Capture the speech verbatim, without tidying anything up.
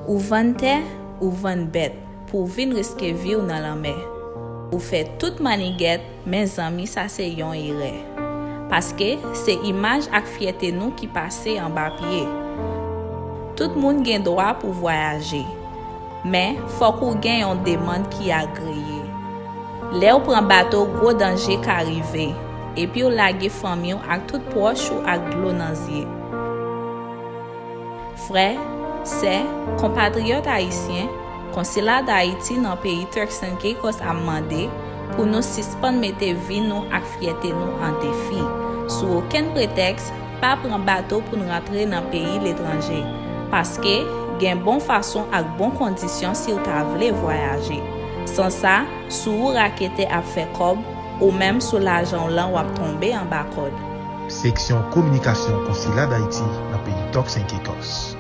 Ou vann tè, ou vann bèt pou w vin riske vi w nan lanmè. Ou fè tout mannigèt, men zanmi, sa se yon erè. Paske se imaj ak fyète nou ki pase anba pye. Tout moun gen dwa pou vwayaje, men fòk ou gen yon demann ki agreye. Lè w pran bato, gwo danje ka rive, epi w lage fanmi w ak tout pwòch ou ak dlo nan zye. Frè, sè, konpatriyòt ayisyen, Konsila d Ayiti nan peyi Turks and Caicos ap mande pou nou sispann mete vi nou ak fyète nou an defi, sou okenn pretèks, pa pran bato pou n rantre nan peyi letranje, paske gen bon fason ak bon kondisyon si w ta vle vwayaje. San sa, si w rakete ap fè kòb, ou menm sou lajan w lan w ap tonbe anba kòd. Seksyon Kominikasyon Konsila d Ayiti nan peyi Turks and Caicos.